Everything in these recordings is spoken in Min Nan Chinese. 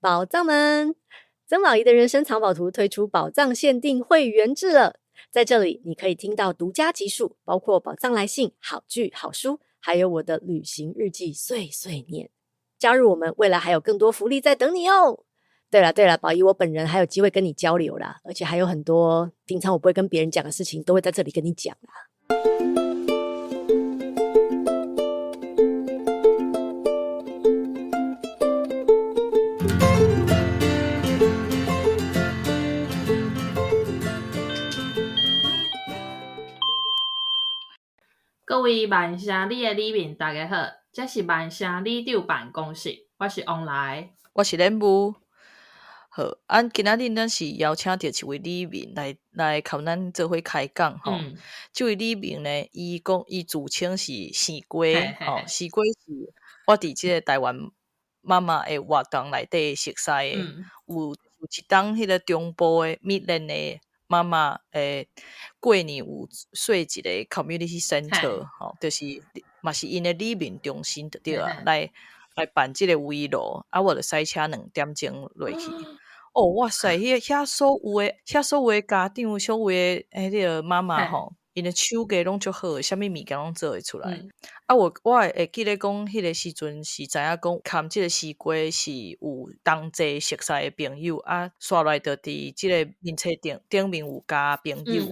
寶藏們，曾寶儀的人生藏寶圖推出寶藏限定會員制了。在這裡，你可以聽到獨家集數，包括寶藏來信、好劇、好書，還有我的旅行日記碎碎念。加入我們，未來還有更多福利在等你哦。對了對了，寶儀我本人還有機會跟你交流啦，而且還有很多平常我不會跟別人講的事情，都會在這裡跟你講啦。各位曼城里的里民，大家好，這是曼城里長辦公室，我是王來，我是蓮霧。好，啊，今仔日咱是邀請著一位里民來共咱做伙開講吼。這位里民呢，伊講伊自稱是生瓜吼，生瓜是我佇這個台灣媽媽的活動內底熟似的，有一冬彼個中部的 Midland 的媽媽過年有設一個 community center 吼，就是嘛是𪜶的里民中心就對啊，來辦這個圍爐，啊，我就駛車2點鐘落去。哦，哇塞，彼個遐所有的家長，所有的彼個媽媽吼，𪜶的手藝攏足好的，啥物物件攏做會出來。啊，我會記得講，彼個時陣是知影講，含這個西瓜是有同齊熟似的朋友，啊，煞來就佇這個面冊頂面有加朋友，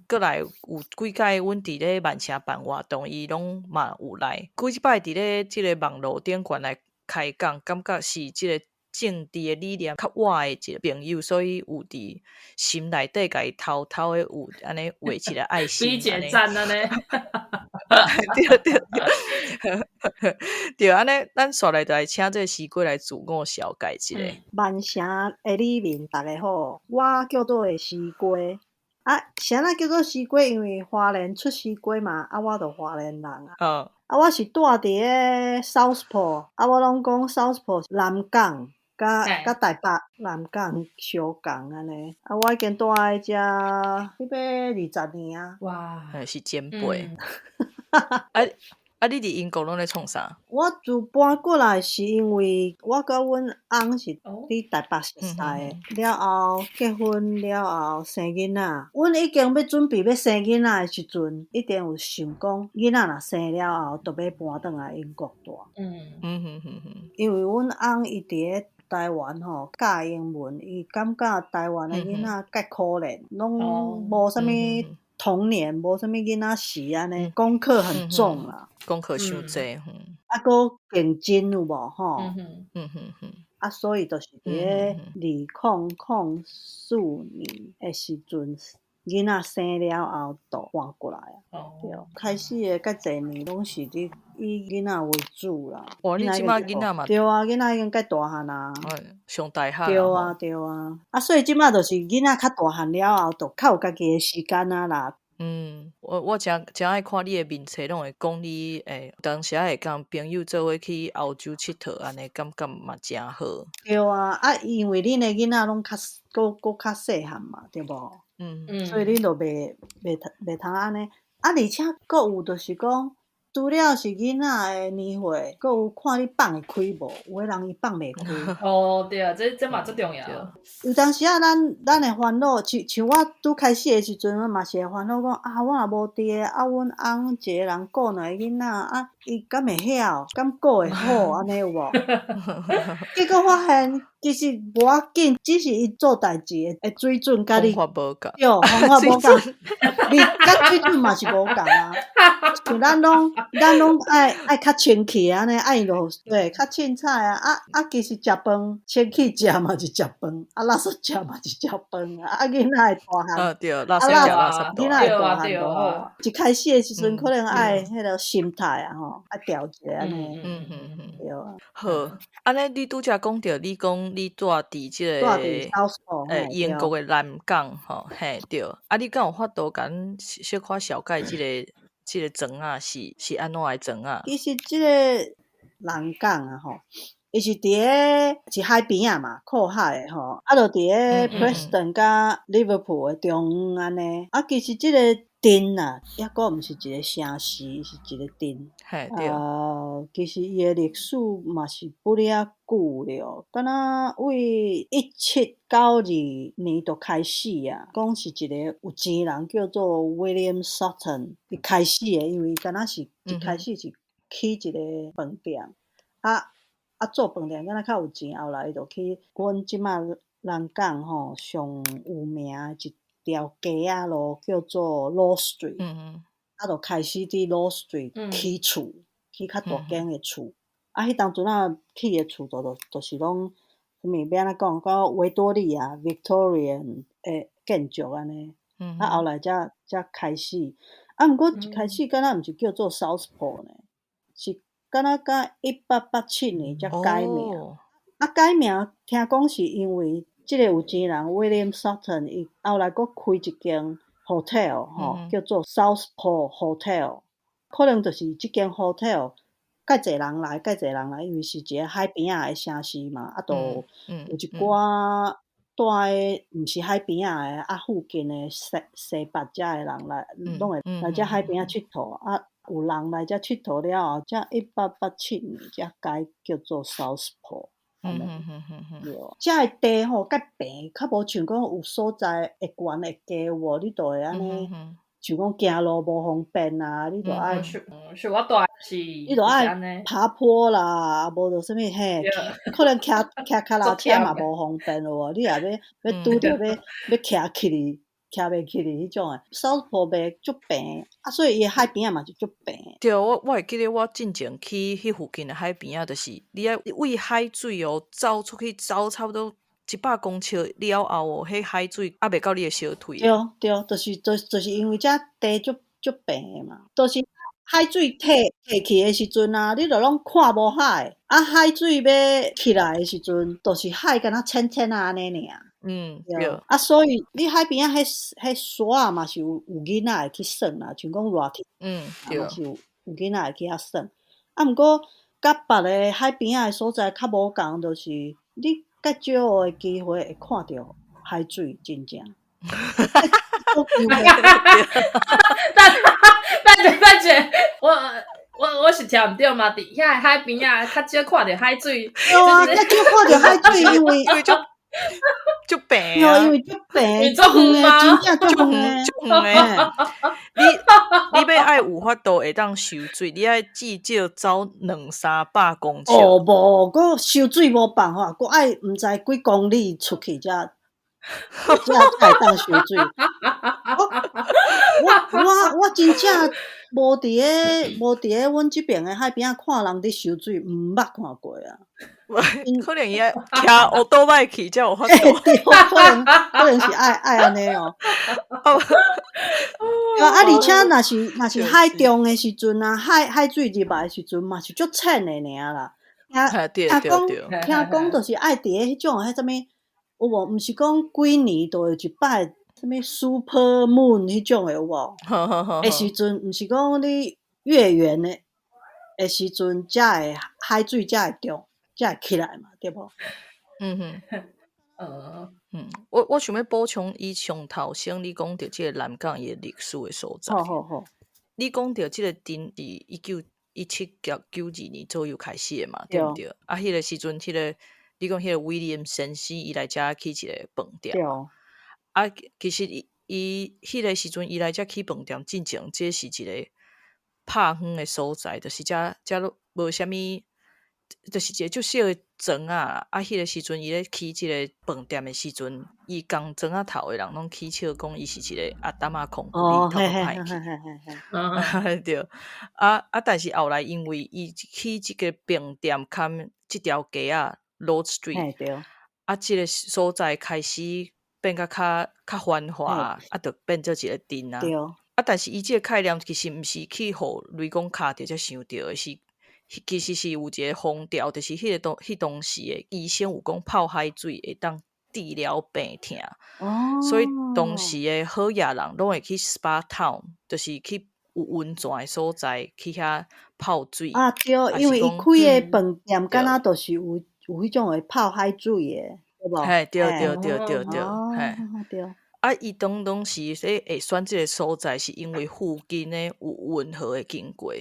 閣來有幾擺阮佇咧曼城辦活動，伊攏嘛有來。幾擺佇咧這個網路頂懸來開講，感覺是這個政治的理念較倚的一個朋友，所以有佇心內底共伊偷偷的有按呢畫一個愛心，比一個讚按呢。對對對，對按呢，咱煞來就來請這個西瓜來自我紹介一下。曼城的里民大家好，我叫做西瓜。啊，啥人叫做西瓜？因為花蓮出西瓜嘛，啊，我就花蓮人啊。啊，我是住佇咧 Southport，啊，我攏講 Southport 南港。佮台北南港相仝按呢，啊，我已經住佇遮，彼欲20年啊。哇，是前輩。啊，你佇英國攏咧創啥？我自搬過來是因為我佮阮翁是佇台北熟似的，了後結婚了後生囡仔，阮已經欲準備欲生囡仔的時陣，一定有想講囡仔若生了後，就欲搬轉來英國住。因為阮翁伊佇咧台灣吼教英文，伊感覺台灣的囡仔較可憐，攏無啥物童年，無啥物囡仔時按呢，功課很重啦，功課傷濟，啊，閣競爭有無吼？啊，所以就是佇咧2004年的時陣，囡仔生了後，就搬過來啊。對，開始的較濟年攏是佇以囡仔為主啦。哇，你這擺囡仔嘛？對啊，囡仔已經較大漢啊。上大學。對啊，對啊。啊，所以這擺就是囡仔較大漢了後，就較有家己的時間啊啦。我誠誠愛看你的面冊，攏會講你當時仔會共朋友做伙去歐洲𨑨迌，按呢感覺嘛誠好。對啊，啊，因為恁的囡仔攏較閣較細漢嘛，對無？所以恁就袂通按呢。啊，而且閣有就是講，除了是囡仔的年歲，閣有看你放會開無？有的人伊放袂開。哦，對啊，這嘛足重要。有當時啊，咱會煩惱，像我拄開始的時陣，我嘛是會煩惱講啊，我若無佇咧，啊，阮翁一個人顧兩个囡仔，啊，伊敢會曉，敢顧會好，按呢有無？結果發現其實無要緊，只是伊做代誌的水準佮你方法無仝，對，方法無仝，你佮水準嘛是無仝啊。像咱攏愛較清氣按呢，愛就對較凊彩啊。啊，其實食飯清氣食嘛是食飯，啊，垃圾食嘛是食飯啊。啊，囡仔會大漢，對，垃圾食垃圾囡仔會大漢就好。一開始的時陣可能愛彼個心態啊吼，愛調節按呢。對啊。好，按呢你拄才講著，你講你住佇這個英國的南港吼，嘿對。啊，你敢有法度共阮小可紹介這個庄仔是按怎的庄仔？其實這個南港啊吼，伊是佇咧是海邊仔嘛，靠海的吼，啊，就佇咧 Preston 佮 Liverpool 的中央按呢。啊，其實這個鎮啊，抑閣毋是一個城市，是一個鎮。嘿，對。啊，其實伊的歷史嘛是不了久了，敢若為1792年就開始啊，講是一個有錢人叫做 William Sutton 伊開始的，因為敢若是一開始是起一個飯店，啊做飯店敢若較有錢，後來伊就去阮這馬南港吼上有名的一條街仔路叫做 Law Street，啊，就開始佇 Law Street 起厝，起較大間的厝。啊，彼當陣仔起的厝就是攏啥物欲按怎講，講維多利亞 Victorian 的建築按呢。啊，後來才開始。啊，毋過一開始敢若毋是叫做 Southport 呢，是敢若到1887年才改名。啊，改名聽講是因為這個有錢人 William Sutton 伊後來閣開一間 hotel 吼，叫做 Southport Hotel，可能就是這間 hotel 較濟人來，較濟人來，因為是一個海邊仔的城市嘛，啊，就有一寡住佇毋是海邊仔的，啊，附近的西西北遮的人來，攏會來遮海邊仔𨑨迌，啊，有人來遮𨑨迌了後，才1887年才改叫做 Southport。對，遮的地吼較平，較無像講有所在會懸會低有無？你就會按呢，像講行路無方便啊，你就愛是我住是，你就愛爬坡啦，啊無就啥物嘿，可能騎騎腳踏車嘛無方便有無？你若欲拄著欲騎起去，騎袂起去彼種的。Southport 袂足平，啊，所以伊的海邊仔嘛是足平。對，我會記得我進前去彼附近的海邊仔，就是你愛對海水哦，走出去走差不多100公尺了後哦，彼海水猶袂到你的小腿。對對，就是因為遮地足足平的嘛，就是海水退退去的時陣啊，你就攏看無海，啊，海水欲起來的時陣，就是海敢若淺淺仔按呢爾。對。啊，所以你海邊仔彼彼沙仔嘛是有囡仔會去耍啦，像講熱天，嘛是有囡仔會去遐耍。啊，毋過佮別个海邊仔的所在較無仝，就是你較少的機會會看著海水真正。等等等者，我是聽毋對嘛？佇遐海邊仔較少看著海水。對啊，較少看著海水，因為因為足足平啊，因為足平，足遠嗎？真正足遠，足遠的。你欲愛有法度會當收水，你愛至少走兩三百公尺。哦，無，閣收水無辦法，閣愛毋知幾公里出去才才會當收水。我真正無佇咧阮這爿的海邊仔看人佇收水，毋捌看過啊。可能伊愛騎烏多擺去才有法度。對，可能是愛按呢哦。啊，而且若是海中的時陣啊，海水入來的時陣嘛是足淺的爾啦。聽講聽講，就是愛佇咧彼種彼啥物有無？毋是講幾年就會一擺啥物 super moon 彼種的有無？的時陣，毋是講你月圓的時陣，才會海水才會漲，才會起來嘛，對無？嗯哼，我想欲補充伊上頭先你講著這个南港伊的歷史的所在。好好好。你講著這个鎮佇1792年左右開始的嘛，對毋對？啊，彼个時陣，彼个你講彼個威廉先生伊來遮起一個飯店。對。啊，其實伊彼個時陣伊來遮起飯店，進前這是一個拍荒的所在，就是遮遮攏無啥物，就是一個足細的庄仔。啊，彼個時陣伊咧起這个飯店的時陣，伊共莊仔頭的人攏起笑講伊是一個阿淡仔控，頭殼歹去。對。啊，但是後來因為伊起這个飯店，崁這條街仔 Lord Street，啊，這个所在開始變甲較較繁華，啊，就變做一個鎮啊。啊，但是伊這個概念其實毋是去予雷公敲著才想著的，是其實是有一個風潮，就是彼當時的醫生有講泡海水會當治療病疼，所以當時的好額人攏會去 SPA town，就是去有溫泉的所在去遐泡水。啊，對，因為伊開的飯店敢若就是有彼種會泡海水的，對無？嘿，對對對對對，嘿。對。啊，伊當時說會選這个所在，是因為附近呢有運河會經過。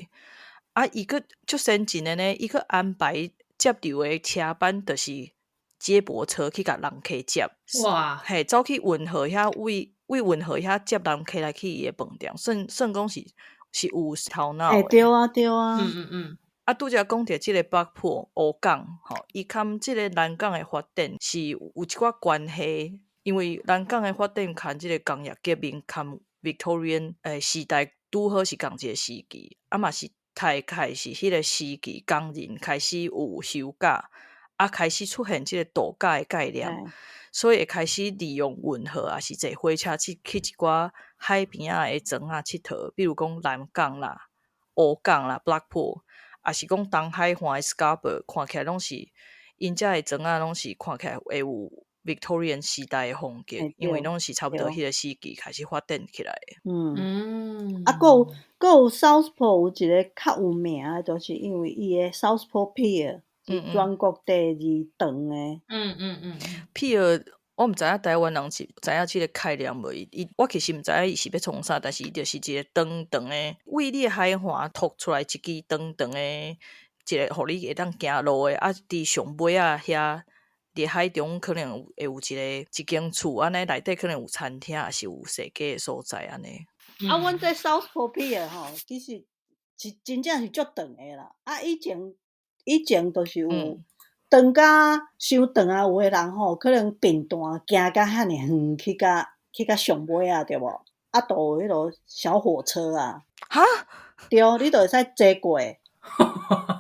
啊，伊閣足先進的呢，伊閣安排接流的車班，就是接駁車去共人客接。哇！嘿，走去運河遐位運河遐接人客來去伊的飯店，算講是有頭腦欸，的。對啊，對啊。啊，拄才講著這个 Blackpool 烏港吼，伊含這个南港的發展是有一寡關係，因為南港的發展含這个工業革命含 Victorian 時代拄好是仝一個時期，啊嘛是大概是彼个時期，工人開始有休假，啊開始出現這个度假的概念，所以會開始利用運河，抑是坐火車去一寡海邊仔的庄仔𨑨迌，比如講南港啦、烏港啦、Blackpool，抑是講東海岸的 Scarborough，看起來攏是𪜶遮的庄仔攏是看起來會有 Victorian 時代的風格，因為攏是差不多彼个時期開始發展起來的。啊，閣有 Southport 有一个較有名的，就是因為伊的 Southport Pier 是全國第二長的。 Pier 我毋知影台灣人是知影這个概念無？伊我其實毋知影伊是欲創啥，但是伊就是一个長長的，為你的海岸凸出來一支長長的，一个予你會當行路的。啊，佇上尾仔遐，佇海中可能會有一間厝，按呢內底可能有餐廳，抑是有踅街的所在按呢。啊，阮這 Southport Pier 吼，其實是真正是足長的啦。啊，以前就是有長甲傷長啊，有的人吼可能扁擔行甲遐爾遠，去甲上尾仔對無？啊，就有彼落小火車啊。哈？對，你就會使坐過，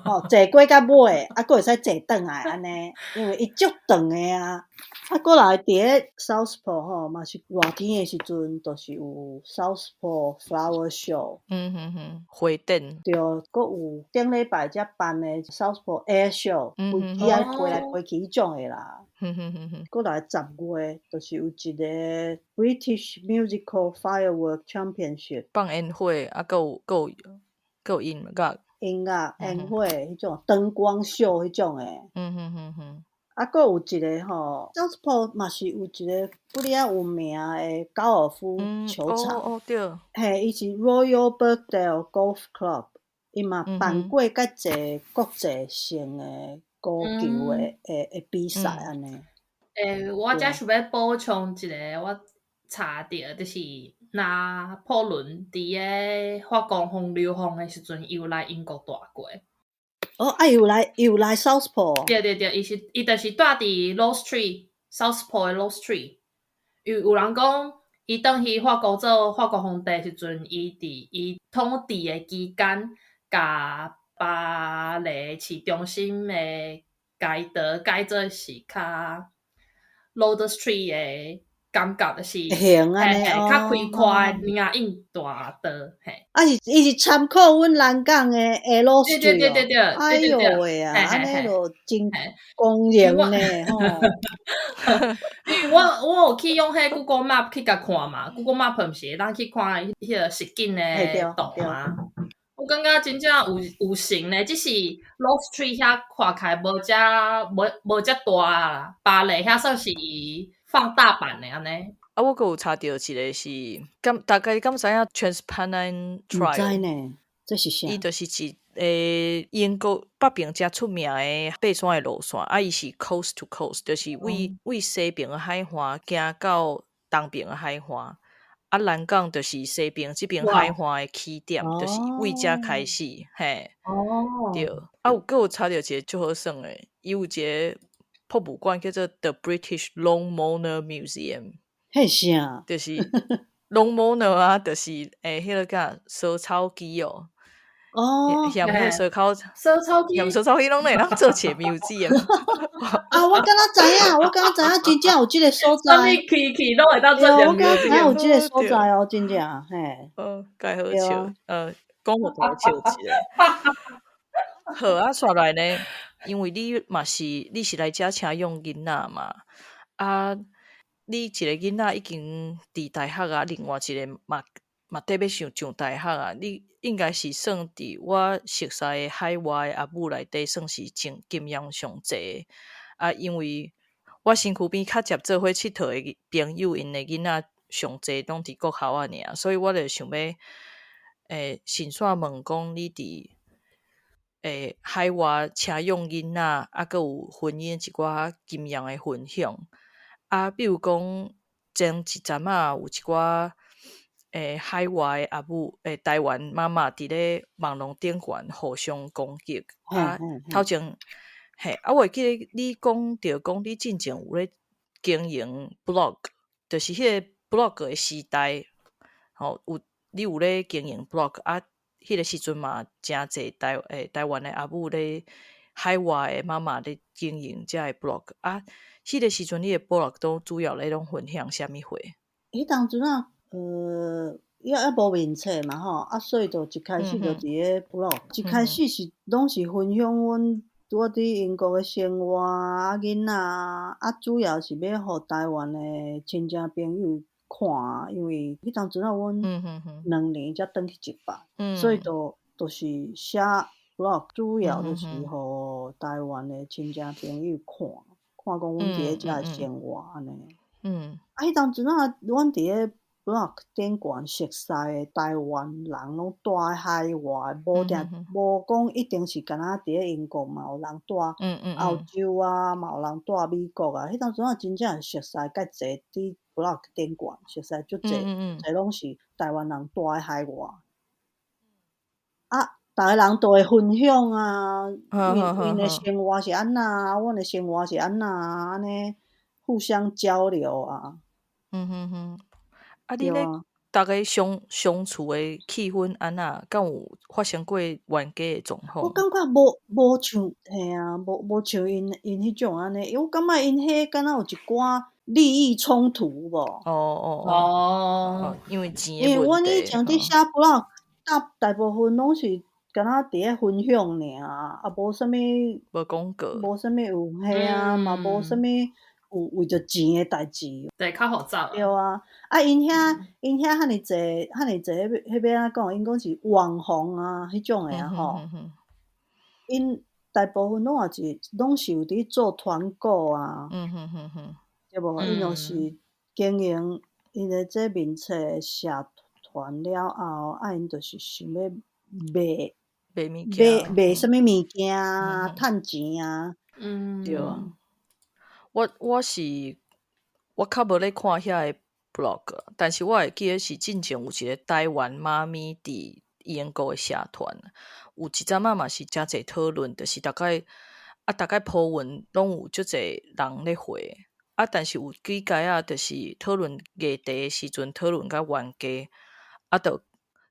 吼，坐過到尾，啊，閣會使坐轉來按呢，因為伊足長的啊。啊，過來佇咧 Southport 吼，嘛是熱天的時陣，就是有 Southport Flower Show。嗯哼哼，花展。對，閣有頂禮拜才辦的 Southport Air Show，飛機仔飛來飛去彼種的啦。過來10月，就是有一個 British Musical Firework Championship。放煙火，啊，閣有音樂。音樂、煙火彼種燈光秀彼種的。啊，閣有一个吼，Southport 嘛是有一个不哩仔有名的高爾夫球場。哦哦對。嘿，伊是 Royal Birkdale Golf Club，伊嘛辦過較濟國際性的高球的比賽按呢。欸，我遮想欲補充一个，我查著，就是拿破崙佇个法國風流放的時陣，伊有來英國蹛過。哦，啊，伊有來 Southport。對對對，伊就是蹛佇 Low Street，Southport 的 Low Street。有人講，伊轉去法國做法國皇帝時陣，伊佇伊統治的期間，共巴黎市中心的街道改做是較 Lower Street 的感覺，就是型按呢，較開闊的林蔭大道，嘿。啊是，伊是參考阮南港的 Low Street。對對對對對。哎喲喂啊，按呢就真光榮呢，吼。因為我有去用彼 Google Map 去共看嘛，Google Map 毋是會當去看彼个實景的圖嗎？我感覺真正有型呢，只是 Low Street 遐看起來無遮大啦，巴黎遐算是放大版的按呢。啊，我閣有查著一个是，敢大概敢知影 Transpennine 毋知呢，這是啥？伊就是一个英國北爿誠出名的爬山的路線，啊，伊是 coast to coast，就是位西爿的海岸行到東爿的海岸。啊，南港就是西爿這爿海岸的起點，就是位遮開始，嘿。對。啊，閣有查著一个足好耍的，伊有一个博物館叫做 The British Lawnmower Museum。彼是啥？就是 lawnmower 啊，就是彼个叫掃草機哦。嫌彼個掃草掃草機，嫌掃草機攏會當做一個 museum。啊，我敢若知影，我敢若知影，真正有這个所在。啥物機器攏會當做一個我敢若知影有這个所在哦，真正嘿。蓋好笑，講予大家笑一下。好啊，煞來呢，因為你嘛是你是來遮請養囡仔嘛，啊，你一个囡仔已經佇大學啊，另外一个嘛綴欲上大學啊，你應該是算佇我熟似的海外阿母內底，算是經驗上濟啊，因為我身軀邊較捷做伙𨑨迌的朋友，𪜶的囡仔上濟攏佇國校仔爾，所以我就想欲順紲問講你佇海外車養囡仔，啊，閣有婚姻一寡經驗的分享。啊，比如講前一陣仔有一寡海外的阿母，台灣媽媽佇咧網路頂懸互相攻擊。啊，頭前嘿，啊，我會記得你講著講你進前有咧經營 blog，就是彼個 blog 的時代，吼，有你有咧經營 blog 啊，彼個時陣嘛，誠濟台灣的阿母咧海外的媽媽咧經營遮个 blog 啊，彼個時陣你的 blog 都主要咧攏分享啥物貨？彼當陣啊，猶猶無面冊嘛吼，啊，所以就一開始就佇咧 blog，一開始是攏是分享阮拄仔佇英國的生活啊，囡仔啊，啊，主要是欲予台灣的親戚朋友看，因為彼當陣啊，阮2年才轉去一擺，所以就是寫 blog，主要就是予台灣的親戚朋友看，看講阮佇咧遮的生活按呢。啊，彼當陣啊，阮佇咧 blog 頂懸熟似的台灣人，攏蹛佇海外，無定無講一定是干焦佇咧英國嘛，有人蹛澳洲啊，嘛有人蹛美國啊。彼當陣啊，真正熟似較濟佇 blog 頂懸熟似足濟，濟攏是台灣人蹛佇海外。啊，逐个人都會分享啊，𪜶的生活是按怎，阮的生活是按怎，按呢互相交流啊。嗯哼哼。啊，你咧逐家相相處的氣氛按怎？敢有發生過冤家的狀況？我感覺無無像，嘿啊，無無像𪜶彼種按呢，因為我感覺𪜶彼敢若有一寡利益衝突無？哦哦哦，因為錢的因為問題。阮以前佇寫 blog，大大部分攏是敢若佇咧分享爾，啊，無啥物，無廣告，無啥物有，嘿啊，嘛無啥物有為著錢的代誌。對，較複雜。對啊，啊，𪜶遐𪜶遐遐爾濟遐爾濟，彼欲按怎講？𪜶講是網紅啊，彼種的啊吼。𪜶大部分攏也是攏是有佇做團購啊。對無？𪜶就是經營𪜶的這面冊社團了後，啊，𪜶就是想欲賣賣物件，賣啥物物件啊，趁錢啊。對啊。我是我較無咧看遐个 blog，但是我會記得是進前有一個台灣媽咪佇英國的社團，有一陣仔嘛是誠濟討論，就是逐擺啊，逐擺 po 文攏有足濟人咧回，啊，但是有幾擺仔就是討論議題的時陣，討論甲冤家，啊，就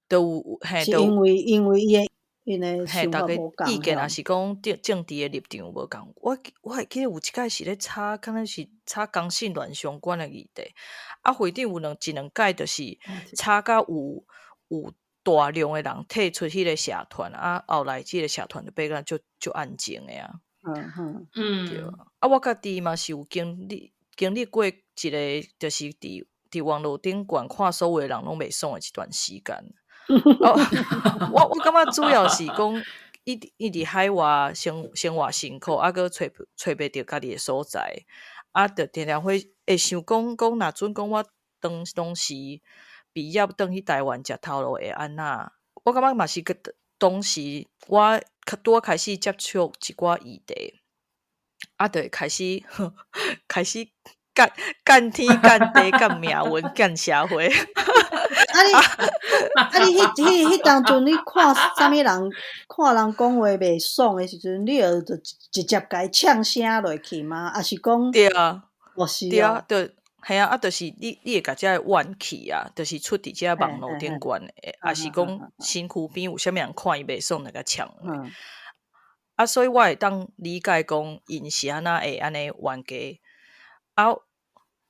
就有嘿，是因為因為伊的𪜶的嘿，想逐家法無仝意見，抑是講政治的立場無仝。我會記得有一擺是咧吵，敢若是吵同性戀相關的議題。啊，會長有兩一兩擺就是吵甲有大量的人退出彼個社團，啊，後來這个社團就變甲足足安靜的啊。對啊。啊，我家己嘛是有經歷過一個，就是佇網路頂懸看所有的人攏袂爽的一段時間。我感覺主要是講，伊佇海外生活辛苦，啊，閣揣袂著家己的所在，啊，就定定會想講講，若準講我當時畢業轉去台灣食頭路會按怎？我感覺嘛是當時我拄仔開始接觸一寡議題，啊，就會開始幹幹天幹地幹命運幹社會。啊你啊你彼當陣你看啥物人看人講話袂爽的時陣，你就直接共伊嗆聲落去嗎？抑是講對啊，哦是對啊，就嘿啊，啊，就是你會共這個怨氣啊，就是出佇這網路頂懸的，抑是講身軀邊有啥物人看伊袂爽，就共嗆。啊，所以我會當理解講𪜶是按怎會按呢冤家。啊，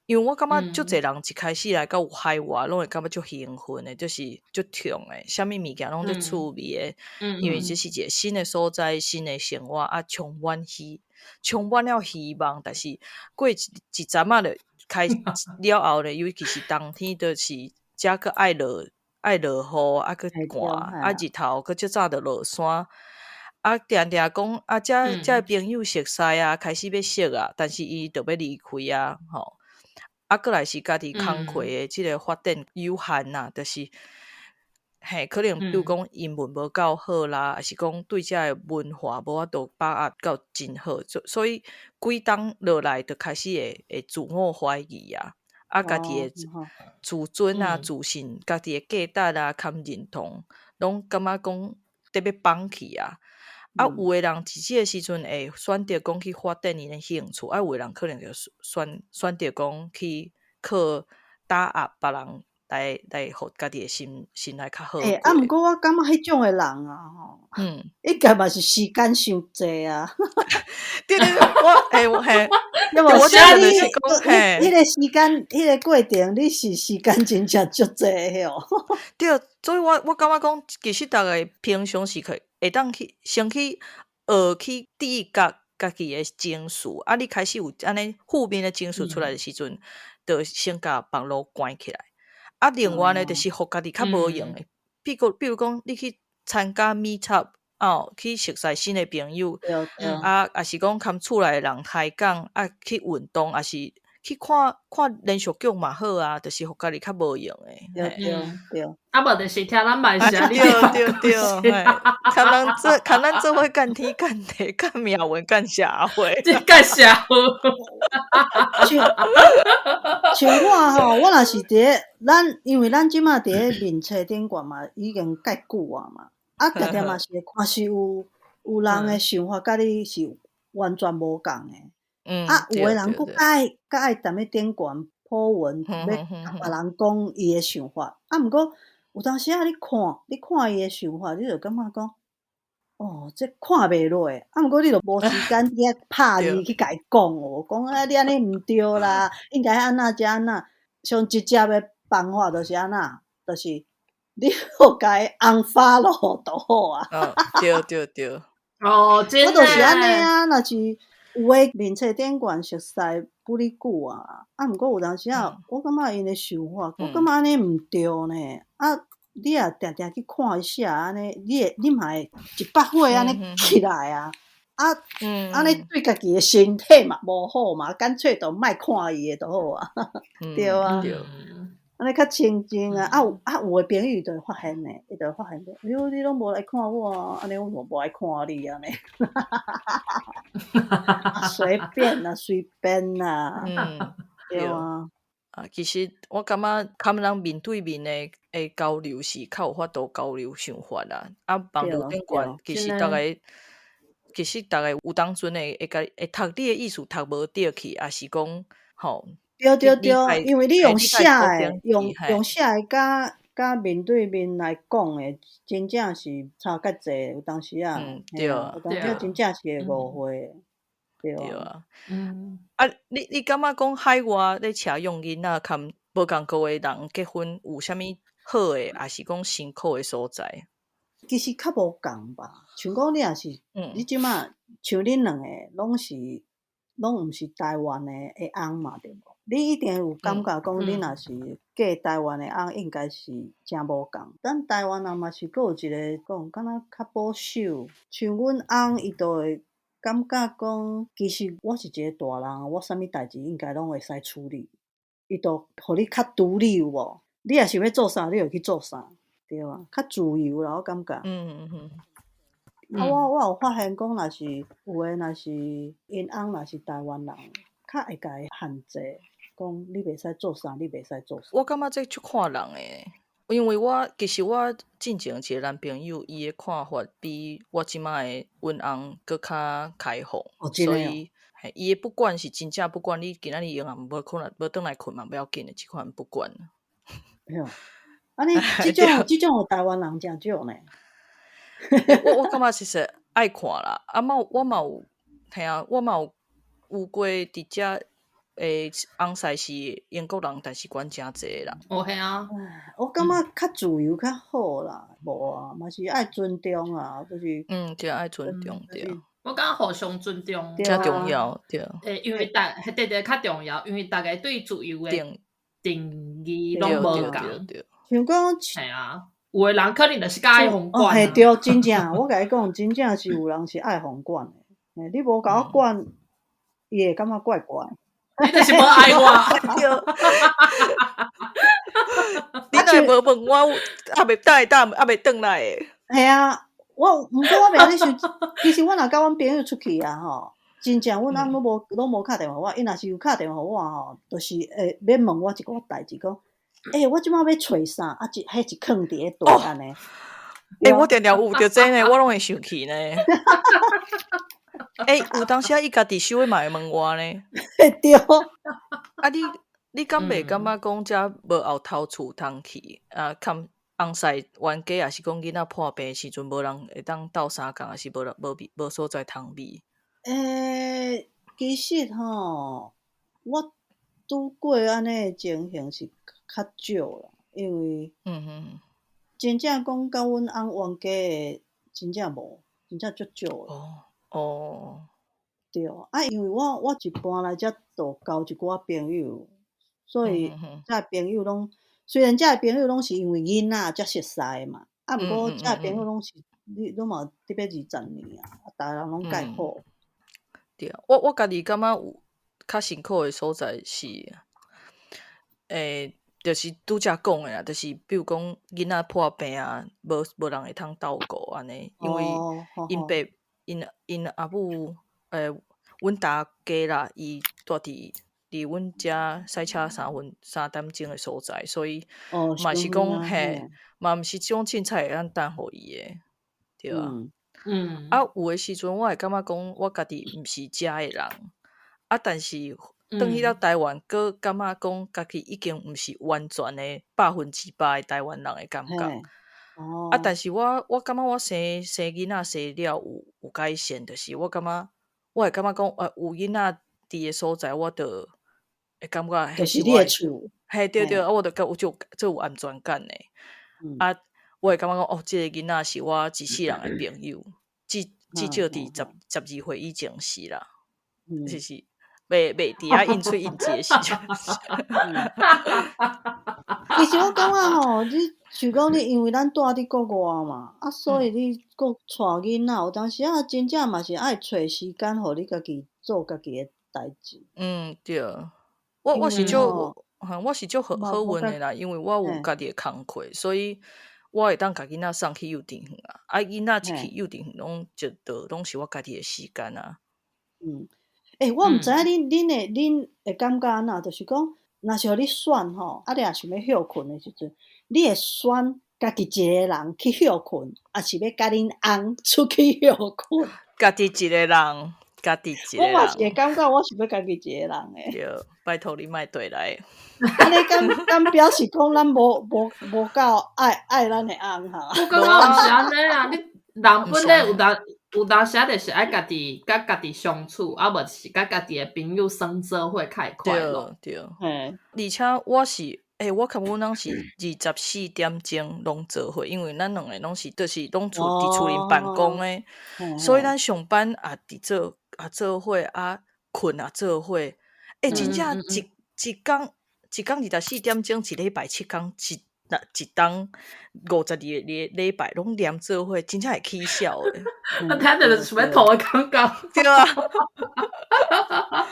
因為我感覺足濟人一開始來到有海外，攏會感覺足興奮的，就是足暢的，啥物物件攏足趣味的。因為這是一個新的所在、新的生活，啊，充滿了希望。但是過一陣仔就開了後咧，尤其是冬天，就是遮閣愛落雨，啊，閣寒，啊，日頭閣足早就落山。啊，定定講啊，遮遮的朋友熟似啊，開始欲識啊，但是伊就欲離開啊，吼。啊，閣來是家己工課的這个發展有限啦，就是嘿，可能比如講英文無夠好啦，抑是講對這个文化無法度把握到真好，所以幾冬落來就開始會自我懷疑啊，啊，家己的自尊啊、自信、家己的價值啊、含認同，攏感覺講得欲放棄啊。啊，有的人佇這个時陣會選擇講去發展𪜶的興趣，啊，有的人可能就選擇講去靠打壓別人來予家己的心內較好。欸，啊，毋過我感覺彼種的人啊，吼，應該嘛是時間傷濟啊。對對對，我欸我嘿，對無？我這就是講嘿，彼個時間，彼個過程，你是時間真正足濟的哦。對，所以我感覺講，其實逐个平常時可會當去先去學去知覺家己的情緒，啊，你開始有按呢負面的情緒出來的時陣，就先共網路關起來。啊，另外呢，就是予家己較無閒的，比如講，你去參加 meet up 哦，去熟似新的朋友，啊，抑是講佮厝內的人開講，啊，去運動，抑是去看看連續劇嘛好啊，就是予家己較無閒的。對對對。啊，無就是聽咱麥是對對對，嘿，共咱做伙幹天幹地幹命運幹社會，幹社會。像我吼，我若是佇咧咱，因為咱這馬佇咧面冊頂懸嘛，已經蓋久啊嘛，啊，定定嘛是嘛是有人的想法，佮你是完全無仝的。啊，有的人閣較愛較愛踮咧頂懸 po 文，欲共別人講伊的想法。啊，毋過有當時仔你看伊的想法，你就感覺講，哦，這看袂落。啊，毋過你就無時間佇遐拍字去共伊講哦，講啊，你按呢毋對啦，應該按怎才按怎。上直接的辦法就是按怎，就是你予共伊 unfollow 就好啊。對對對。哦，真我就是按呢啊，若是有的面冊頂懸熟似不離久啊，啊，毋過有當時仔，我感覺𪜶的想法，我感覺按呢毋對呢。啊，你若定定去看伊寫按呢，你嘛會一百火按呢起來啊。啊，按呢對家己的身體嘛無好嘛，乾脆就莫看伊的就好啊。對啊，按呢較清靜啊。啊有啊有的朋友就會發現呢，伊就會發現著，哎喲，你攏無來看我，按呢我嘛無愛看你按呢。隨便啦，隨便啦。對啊。啊，其實我感覺佮人面對面的交流是較有法度交流想法啦。啊，網路頂懸其實逐个，其實逐个有當陣會讀你的意思讀無著去，抑是講吼。對對對，因為你用寫的，用寫的佮面對面來講的，真正是差較濟。有當時啊，對啊，有當時真正是會誤會。對啊，啊，你感覺講海外咧車養囡仔，佮無仝國的人結婚有啥物好的，抑是講辛苦的所在？其實較無仝吧，像講你若是，你這馬像恁兩个攏毋是台灣的翁嘛，對無？你一定有感覺講，你若是嫁台灣的翁，應該是誠無仝。咱台灣人嘛是閣有一个講，敢若較保守。像阮翁，伊就會感覺講，其實我是一個大人，我啥物代誌應該攏會使處理。伊就予你較獨立有無？你若想欲做啥，你就去做啥，對啊，較自由啦，我感覺。啊，我有發現講，若是有的，若是𪜶翁若是台灣人，較會共伊限制，講你袂使做啥，你袂使做啥。我感覺這足看人的，因為我其實我進前一個男朋友，伊的看法比我這擺的阮翁閣較開放，哦，真的所以伊的不管是真正不管你今仔日閒啊，無可能無轉來睏嘛，不要緊的，這款不管。哎喲，按呢，這種台灣人誠少呢。我感覺其實愛看啦，啊嘛我嘛有聽，我嘛有過佇遮的翁婿是英國人，但是管誠濟的人。哦，係啊。我感覺較自由較好啦，無啊，嘛是愛尊重啊，就是。對，愛尊重，對。我感覺互相尊重誠重要，對。欸，因為對對較重要，因為逐家對自由的定義攏無仝。像講，係啊，有的人可能就是較愛予管。哦，嘿，對，真正，我共你講，真正是有人是愛予管的。你無共我管，伊會感覺怪怪。你就是無愛我。對，你若無問我，猶未等會當，猶未轉來的。嘿啊，我毋過我袂按呢想，其實我若佮阮朋友出去啊吼，真正阮翁攏無敲電話我，伊若是有敲電話予我吼，就是會欲問我一寡代誌，講，欸，我這擺欲揣啥？啊，一彼一囥佇咧桌按呢。欸，我定定有著這呢，我攏會生氣呢。欸，有當時啊，伊家己收的嘛會問我呢。對。啊你，你敢袂感覺講遮無後頭厝通去？啊，崁翁婿冤家，抑是講囡仔破病的時陣，無人會當鬥相共，抑是無人無無所在通避？欸，其實吼，我拄過按呢的情形是較少啦，因為真正講佮阮翁冤家的，真正無，真正足少的。對，啊，因為我一搬來遮，就交一寡朋友，所以遮的朋友攏，雖然遮的朋友攏是因為囡仔才熟似的嘛，啊，毋過遮的朋友攏是你攏嘛得欲20年啊，逐个人攏蓋好。對，我家己感覺有較辛苦的所在是，欸，就是拄才講的啦，就是比如講囡仔破病啊，無人會通鬥顧按呢，因為𪜶爸𪜶阿母，欸，阮大家啦，伊住佇阮遮駛車3點鐘的所在，所以嘛是講嘿，嘛毋是講凊彩會當等予伊的，對啊。啊，有的時陣我會感覺講，我家己毋是遮的人，啊，但是轉去到台灣，閣感覺講家己已經毋是完全的100%的台灣人的感覺。啊，但是我感覺我生囡仔生了有改善，就是我感覺我會感覺講，有囡仔佇的所在，我就會感覺就是你的厝。嘿，對對，啊，我就覺有足有安全感的。啊，我會感覺講，哦，這个囡仔是我一世人的朋友，至少佇12歲以前是啦，就是袂佇遐應喙應舌的時陣。其實我感覺吼，你像講你，因為咱住佇國外嘛，啊，所以你閣帶囡仔，有當時啊，真正嘛是愛揣時間，予你家己做家己的代誌。嗯，對。我是足好好運的啦，因為我有家己的工課，所以我會當共囡仔送去幼稚園啊。啊，囡仔一去幼稚園，攏就都攏是我家己的時間啊。嗯，欸，我毋知影恁會感覺按怎，就是講，若是予你選吼，啊，你若想欲歇睏的時陣，你會選家己一个人去歇睏，抑是欲佮恁翁出去歇睏？家己一个人，家己一個人。我嘛是會感覺我是欲家己一個人的。對，拜託你莫綴來。按呢敢表示講咱無夠愛咱的翁哈？我感覺毋是按呢啊，你人本來有當時就是愛家己佮家己相處，啊無就是佮家己的朋友耍做伙較會快樂。對，對。而且我是，欸，我佮阮翁是24點鐘攏做伙，因為咱兩个攏是，就是攏佇厝裡辦公的，所以咱上班也佇做，也做伙，啊，睏也做伙。欸，真正一工24點鐘，一禮拜7工，一冬52个禮拜攏黏做伙，真正會起痟的。我聽著就想欲吐的感覺。對啊。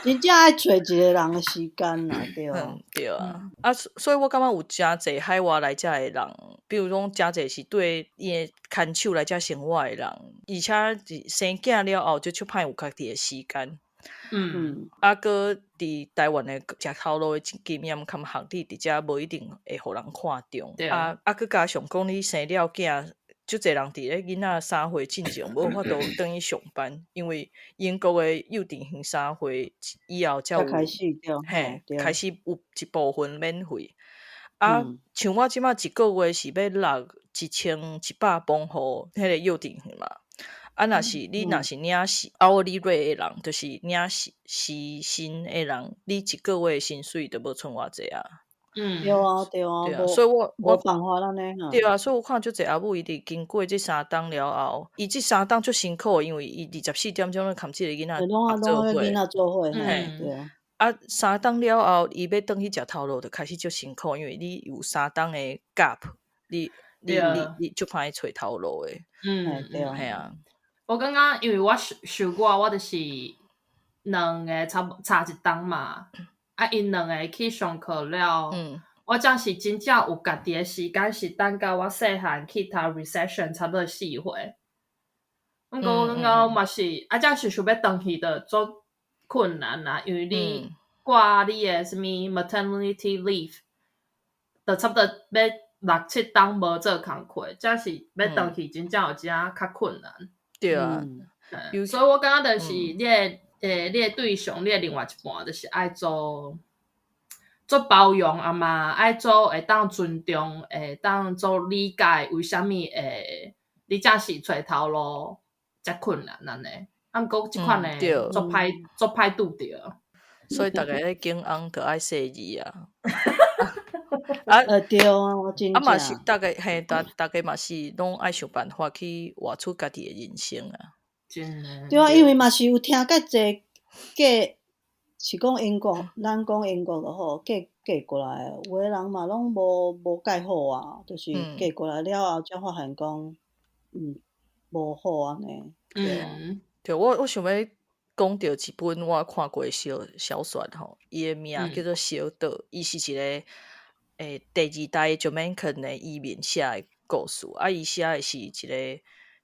真正愛揣一個人的時間啦，對啊。嗯，對啊。啊，所以我感覺有誠濟海外來遮的人，比如講誠濟是對𪜶的牽手來遮生活的人，而且是生囝了後就足歹有家己的時間。啊，閣佇台灣的食頭路的經驗，含學歷佇遮無一定會予人看重。啊啊，閣加上講你生了囝，足濟人佇咧囡仔3歲進前無法度轉去上班，因為英國的幼稚園3歲以後才有開始嘿，開始有一部分免費。啊，像我這擺一個月是欲納1100磅予彼個幼稚園嘛。啊，若是你若是領 hourly rate 的人，就是領時薪的人，你一個月薪水就無賰偌濟啊。對啊，對啊，對啊，所以我無辦法按呢。對啊，所以我看足濟阿母伊佇經過這三冬了後，伊這三冬足辛苦，因為伊24點鐘咧含這個囡仔做伙。囡仔做伙，嘿，對啊。啊，三冬了後，伊欲轉去食頭路，就開始足辛苦，因為你有三冬的 gap，你足歹揣頭路的。嗯，對啊，嘿啊。我感覺，因為我想過，我就是兩个差無差一冬嘛，啊，𪜶兩个去上課了，我才是真正有家己的時間，是等到我細漢去讀 reception 差不多4歲。毋過我感覺嘛是，啊，這是想欲轉去就足困難啊，因為你掛你的啥物 maternity leave，就差不多欲六七冬無做工課，這是欲轉去真正有真較困難。對啊，所以我感覺就是你的對象，你的另外一半，就是愛做做包容啊嘛，愛做會當尊重，會當做理解，為啥物會你這是揣頭路遮困難按呢？啊，毋過這款的足歹拄著。所以逐家咧揀翁著愛細膩啊。啊，對啊，真啊嘛是，逐家嘿，逐家嘛是攏愛想辦法去活出家己的人生啊。真的。對啊，因為嘛是有聽較濟嫁，是講英國，咱講英國就好，嫁過來，有的人嘛攏無蓋好啊，就是嫁過來了後才發現講，無好按呢。對，我想欲講著一本我看過的小說吼，伊的名叫做《小島》，伊是一個第二代 Jamaican 的移民寫的故事，啊，伊寫的是一個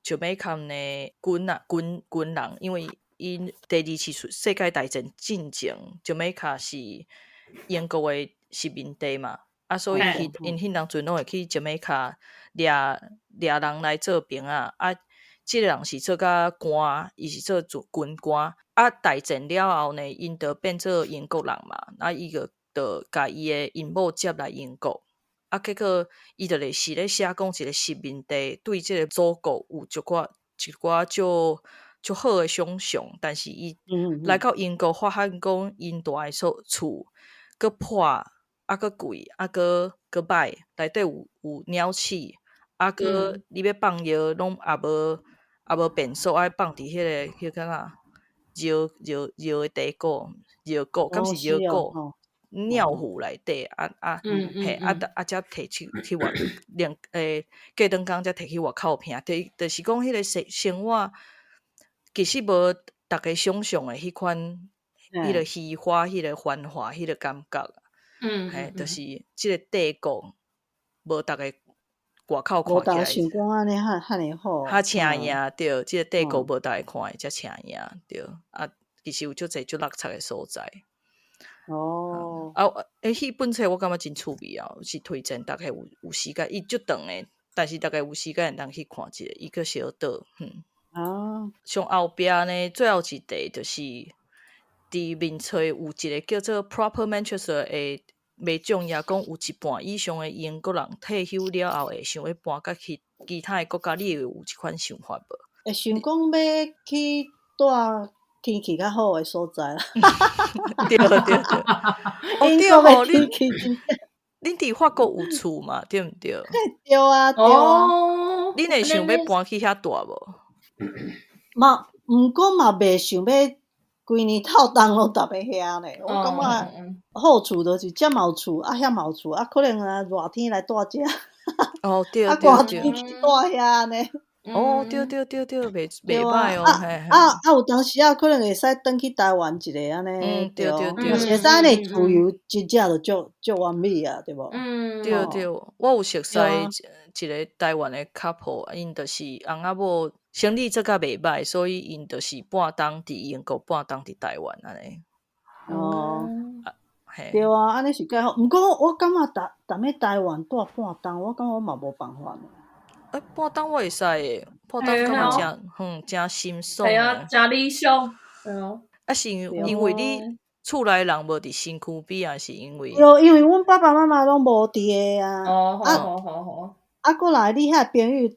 Jamaican 的軍人，因為𪜶第二次世界大戰進前，Jamaica 是英國的殖民地嘛，啊，所以𪜶彼當陣攏會去 Jamaica 掠掠人來做兵仔，啊，這个人是做甲官，伊是做軍官，啊，大戰了後呢，𪜶就變做英國人嘛，啊，伊就共伊的𪜶某接來英國，啊，結果伊就咧是咧寫講一個殖民地對這个祖國有一寡足好的想象，但是伊來到英國發現講𪜶蹛的所厝閣破，啊，閣貴，啊，閣歹，內底有鳥鼠，啊，閣你欲放尿攏也無便所，愛放佇彼个彼个啥尿尿的地罟，尿罟，敢是尿罟？尿壺內底，啊啊，嘿，啊啊，才提去外，連過轉工才提去外口拚，就是講彼个生活，其實無逐家想象的彼款，彼个虛華、彼个繁華、彼个感覺。嘿，就是這个帝國無逐家外口看起來，想講按呢遐爾好，較青影對，這个帝國無逐家看的遮青影對，啊，其實有足濟足落漆的所在。哦，啊，彼本冊我感覺真趣味啊，是推薦逐家有時間，伊足長的，但是逐家有時間會當去看一下，伊叫小島，上後壁呢，最後一題就是佇面冊有一個叫做 Proper Manchester 的袂重要，講有一半以上的英國人退休了後會想欲搬甲去其他的國家，你會有這款想法無？會想講欲去蹛天氣較好的所在啦。對對對，哦對吼，恁恁佇法國有厝嘛？對毋對？對啊，對啊。恁會想欲搬去遐蹛無？嘛，毋過嘛袂想欲規年透冬攏蹛佇遐咧。我感覺好處就是這嘛有厝，啊遐嘛有厝，啊可能啊熱天來蹛遮。哦對啊寒天去蹛遐呢。哦對對對對，袂歹哦。啊啊有當時仔可能會使轉去台灣一下按呢。對對對。會使按呢自由，真正就足足完美啊，對無？對對，我有熟似一個台灣的 couple，𪜶就是翁仔某生理做甲袂歹，所以𪜶就是半冬佇英國，半冬佇台灣按呢。哦，對啊，按呢是較好。毋過我感覺踮咧台灣蹛半冬，我感覺我嘛無辦法。半冬我會使的，半冬感覺誠心爽。係啊，誠理想。啊，是因為你厝內人無佇身軀邊，還是因為？對，因為阮爸爸媽媽攏無佇个啊。哦，好好好。啊，過來你遐朋友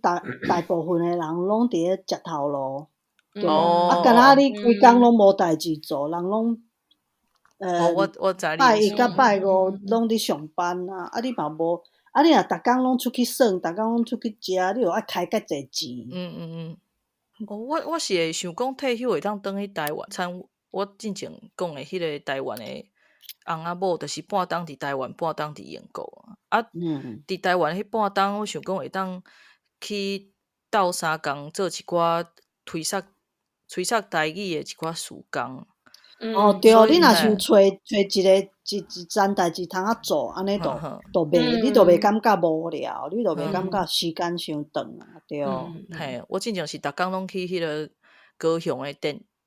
大部分的人攏佇咧食頭路，對無？啊，敢若你規工攏無代誌做，人攏我知拜一佮拜五攏佇上班啊，啊，你嘛無，啊，你若逐工攏出去耍，逐工攏出去食，你又愛開較濟錢。哦，我是會想講退休會當轉去台灣，親我進前講的彼个台灣的翁仔某，就是半冬佇台灣，半冬佇英國。啊，佇台灣彼半冬，我想講會當去鬥相共做一寡推捒台語的一寡事工。哦，對，你若想揣揣一个一一件代誌通仔做，按呢就就袂，你就袂感覺無聊，你就袂感覺時間傷長啊，對。嘿，我進前是逐工攏去彼个高雄的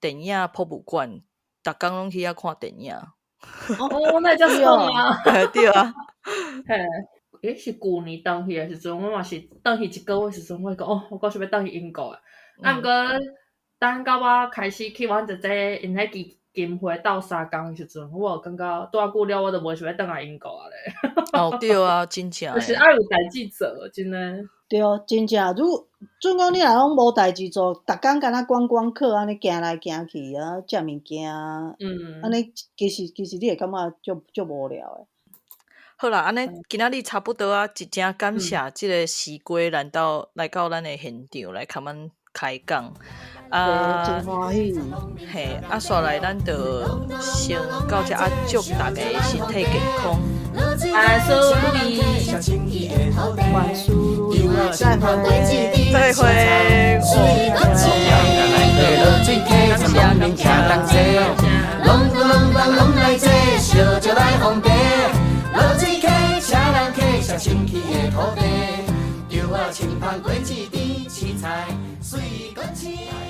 電影博物館，逐工攏去遐看電影。哦，那叫爽啊！對啊。嘿，欸，是舊年轉去的時陣，我嘛是轉去一個月時陣，我講哦，我閣想欲轉去英國啊。啊，毋過等到我開始去阮姐姐𪜶彼基金會鬥相共的時陣，我有感覺蹛久了，我就無想欲轉來英國啊咧。哦，對啊，真正。就是愛有代誌做，真的。對，真正，如準講你若攏無代誌做，逐工敢若觀光客按呢行來行去啊，食物件，按呢其實你會感覺足足無聊的。好啦，按呢今仔日差不多啊，真正感謝這个西瓜來到來到咱的現場來共阮開講。啊，真歡喜。嘿，啊，煞來咱就先到這啊，祝大家身體健康。萬事如意，萬事如意，再會，再會。感謝感謝。落水溪，車人客，上清氣的土地，稻仔青芳，果子甜，青菜水閣青。